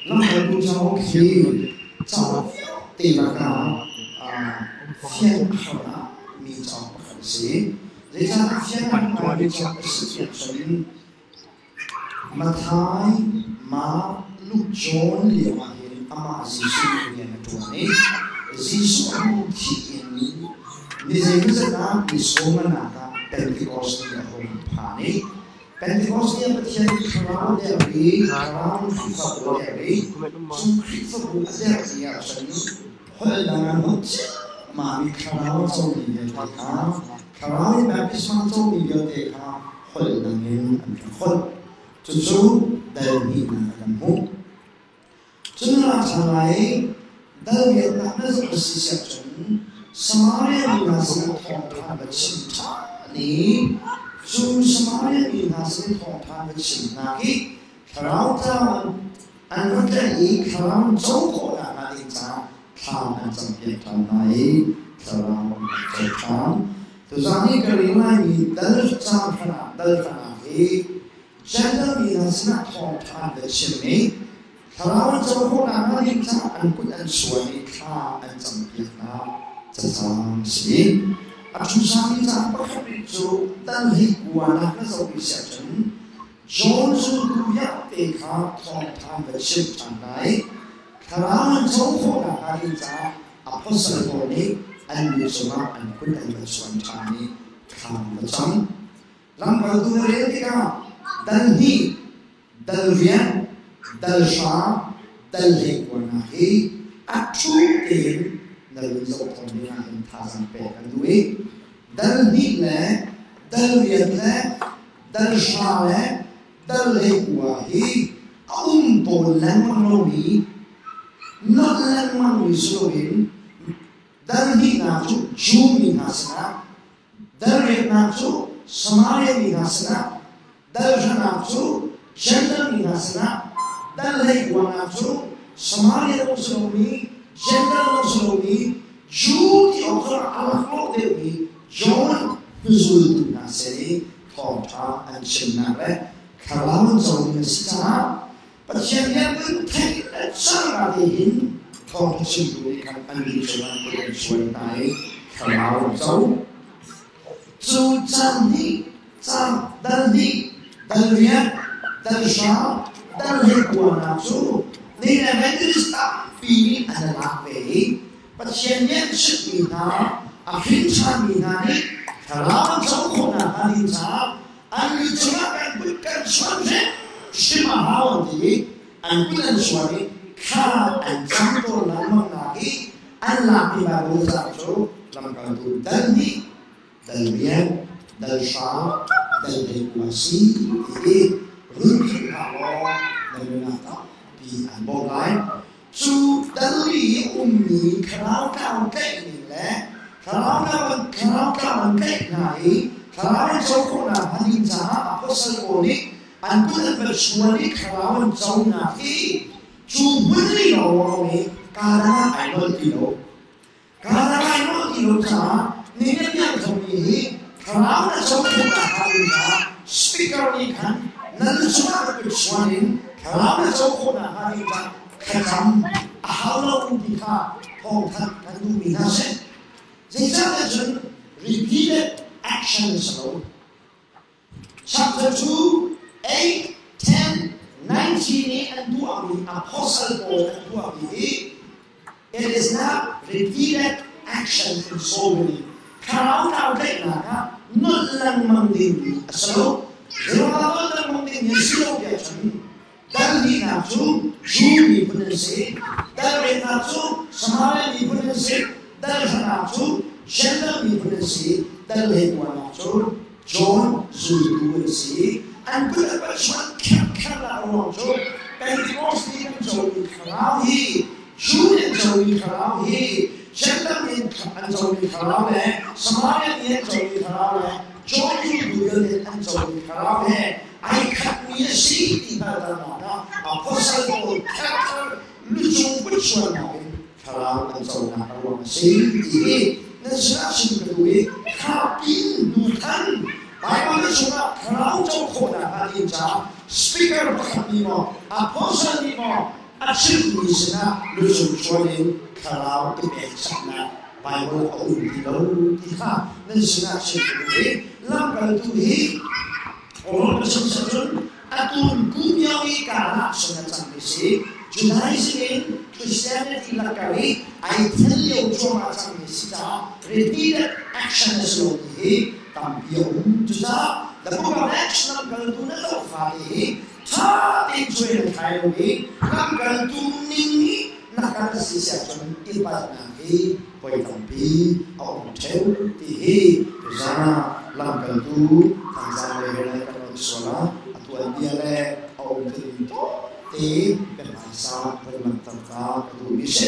Lamkaltu cauk hi cauk te lakah fian a har mi cauk pakhat a si. Zeicahtiah fian a har ngaimi cauk a si tiah cun Matthai, Mark, Luke, John lio ahhin amah Jesuh nih rian a ṭuan i Jesuh a hung thih in ni zeimawzat ah ni sawmnganak ah Pentecost ni a hung phan i Pentecost ni ah Pathian nih Thlarau a derh i Thlarau Khrihfabu a derh i cu Khrihfabu a derh ni ahcun holh dang an holh ciammam i Thlarau a comi vialte kha Thlarau in baptisma a comi vialte kha holh dang in an rak holh. Cucu dal hnihnak ah kan hmuh. Cun ralṭha lai dal riatnak na zoh a si siah cun Samaria mi hna sinah thawngṭha va chim ṭhan i cu Samaria mi hna sin thawngṭha va chim hna khi thlarau tlau an va tlaih i thlarau an co khawh nakhnga ding caah thla an campiak ṭhan hna i thlarau an co ṭhan. Tuzaan i ka rel laimi dal caan hrangah dal hrangah hi Gentile mi hna sinah thawngṭha an va chim i thlarau an co khawh nakhnga ding caah an kut an suan i thla an campiak hna cacang a si. A ṭhusami caan pakhat rih cu dal hi kuanak na zoh rih si ahcun John zultu vialte kha thawngṭha an va chimh ṭhan hna i thlarau an co khawh nakhnga ding caah apostle pawl nih an lu cungah an kut an va chuan ṭhan i thla an va cam. Lamkaltu na rel tikah dal hnih, dal riat, dal hra, dal hleikuanak hi a ṭhu tein na run zoh thawng dingah hin thazaang pek kan duh i dal hnih le dal riat le dal hra le dal hleikua hi a um tawn lengmang lomi nolh lengmangmi si loin dal hnihnak cu Jew mi hna sinah dal riatnak cu Samaria mi hna sinah dal hranak cu Gentile mi hna sinah dal hleikuanak cu Samaria lawng si lomi Gentile lawng si lomi Jew ti awk zongah a laklawh deuhmi John hnuzultu hna sin i thawngṭha an chimnak le thlarau an comi an si caah Pathian biakinn theih le cangka te hin thawngṭha chimtu nih khan an lu cungah kut an suan hna i thlarau an co. Cu caan hnih, caan dal hnih, dal riat, dal hra, dal hleikua cu ni le Methodist tampi nih an i lak ve i Pathian nih an chimhmi hna, a hrin ṭhanmi hna nih thlarau an co khawh nakhnga ding caah an lu cungah kan kut kan chuan hrimhrim a hau an ti i an kut an chuan i thla an cam tawn lengmang nak i an lakmi Baibal ca cu lamkaltu dal hnih, dal riat, dal hra, dal hleikua si ti i run philh hlah law na nunnak tampi an bawmh lai. Cu dal i ummi thlarau tlau tlaih ning le thlarau tlau thlarau tlau an tlaih hna i thlarau an co khawhnak hnga ding caah apostle pawl nih an kut an van suan i thlarau an conak hi cu hmun i lawnglawng i kaa dang ah ai nolh ti lo. Kaa dang ai nolh ti lo caah nihin tiang zong hi thlarau na co khawhnak hnga ding caah speaker nih khan na lu cungah ka kut suan in thlarau na co khawhnak hnga ding caah thlacam a hau lo ti kha thawngthanh kan duhmi hna si. Zeicahtiah cun repeated action a si lo. Chapter 2, 8, 10, 19 nih an tuahmi apostle pawl an tuahmi hi it is not repeated action in so many thlarau tlau tlaihnak ah nolh lengmang dingmi a si lo. Zeruah nolh lengmang dingmi a si lo tiah cun dal hnihnak cu Jew miphun an si, dal riatnak cu Samaria miphun an si, dal hranak cu Gentile miphun an si, dal hleikuanak cu John zultu an si. An kut an van chuan kherkher lah ruang cu Pentecost ni kan comi thlarau hi Jew nih an comi thlarau hi Gentile nih an comi thlarau le Samaria nih an comi thlarau le John zultu vialte an comi thlarau he ai khatmi a si ti hngalhternak ah apostle pawl kherkher lucung put sualnak in thlarau an conak a ruang a si ti hi nan sinah chim ka duh i thapin hnu than Bible na chungah thlarau co khawhnak hnga ding caah speaker pakhat nih maw apostle nih maw A chimmi sinah lucung chuan in thlarau i pekchanhnak Baibal a um ti lo ti kha nan sinah chim ka duh i lamkaltu hi Paul ka chim cun atun kum yau i kaan ah sung a cangmi si. Judaism in Christianity lakar i ai then lio cuahmah cangmi si caah repeated action a si lomi hi tampi a um. Cucaah the Book of Acts lamkaltu na zoh fate hi ṭha tein cuai na thlai lo i lamkaltu ning i na kal a si siahcun i palhnak hi voi tampi a um ṭheu ti hi tuzan ah lamkaltu Thangzang le rian kan rat sual ah a tuanbia le a umtuning tawkte biahmaisa kan langhter ta ka duhmi si.